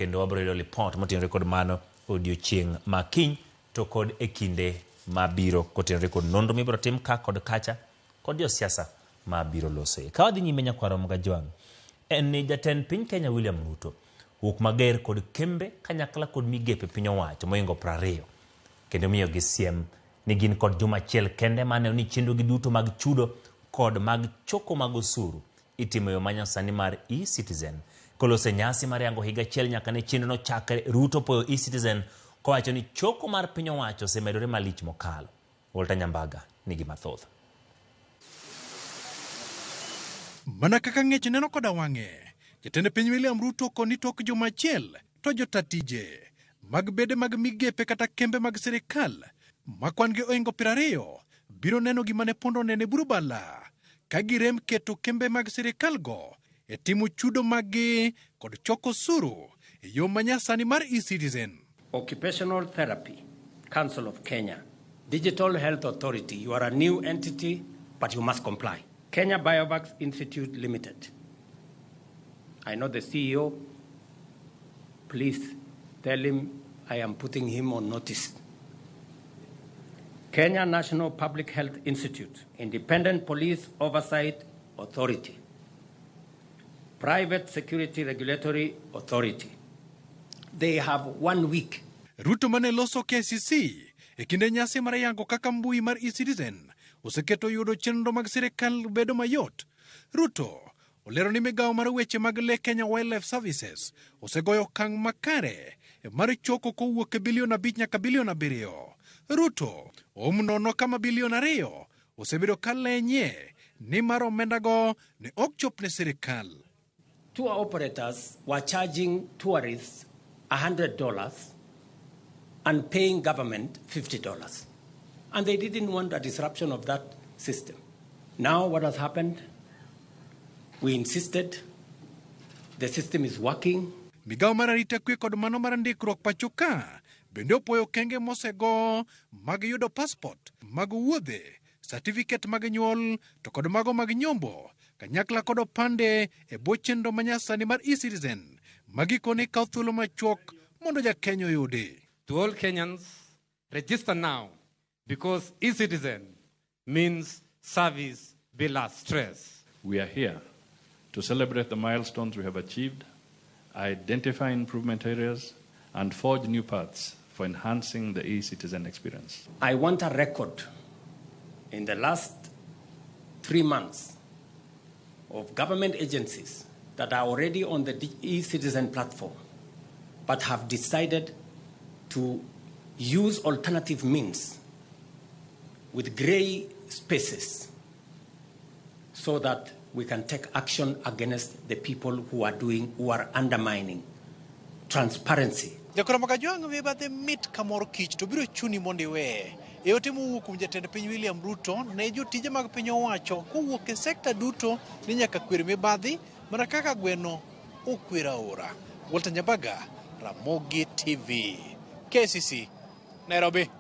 Kendo wabiro yudo lipot motenore kod mano odiochieng' ma kiny to kod e kinde mabiro kotenore kod nonro mibiro tim ka kod kacha kod josiasa ma biro losoe. Ka wadhi nyime nyakwar Omgajwang', en ni jatend piny Kenya William Ruto wuok mager kod kembe kanyakla kod migepe piny owacho mohingo 20 kendo miyogi siem ni gin kod juma achiel kende mar neno ni chenrogi duto mag chudo kod mag choko mag osuru itimo e yo manyasani mar eCitizen. Koloso e nyasi mar yango higa achiel nyaka ne chenrono chakre, Ruto poyo eCitizen kowacho ni choko mar piny owacho osemedore malich mokalo. Walter Nyambaga nigi mathoth. Mana kaka ng'ech neno koda wang'e, jatend piny William Ruto koni tok juma achiel to jota tije mag bede mag migepe kata kembe mag sirikal ma kwan gi ohingo 20 biro neno gima ne pondo nene buru bala ka girem keto kembe mag sirikal go e timo chudo maggi kod choko osuru e yo manyasani mar eCitizen. Occupational Therapy Council of Kenya, Digital Health Authority, you are a new entity, but you must comply. Kenya Biovax Institute Limited. I know the CEO. Please tell him I am putting him on notice. Kenya National Public Health Institute, Independent Police Oversight Authority, Private Security Regulatory Authority. They have one week. Ruto mane loso KCC e kinde nyasi mar yango kaka mbui mar eCitizen oseketo yudo chenro mag sirikal bedo mayot. Ruto olero ni migawo mar weche mag le Kenya Wildlife Services osegoyo okang' makare mar choko kowuok e bilion 5 nyaka bilion 7. Ruto oum nono kama bilion 2 osebedo ka lenye nimar omendago ne ok chop ne sirikal. Tour operators were charging tourists $100 and paying government $50. And they didn't want a disruption of that system. Now what has happened? We insisted. The system is working. Migawo mar arita kwe kod mano mar ndikruok pacho ka bende opoyo okenge mosego mag yudo passport mag wuodhe, certificate mag nyuol to kod mago mag nyombo kanyakla kod opande e bwo chenro manyasani mar eCitizen ma gikone kawo thuolo machuok mondo ja Kenya oyudi. To all Kenyans, register now because eCitizen means service bila stress. We are here to celebrate the milestones we have achieved, identify improvement areas, and forge new paths for enhancing the eCitizen experience. I want a record in the last 3 months of government agencies that are already on the eCitizen platform but have decided to use alternative means with gray spaces so that we can take action against the people who are undermining transparency. Jakora Makajwang' mibadhi mit ka mor kich to biro chuni mondo iweye. E ote mowuok kuom jatend piny William Ruto ne jotije mag piny owacho kowuok e sekta duto ni nyaka kwer mibadhi mana kaka gweno okwer aora. Walter Nyambaga, Ramogi TV, KCC, Nairobi.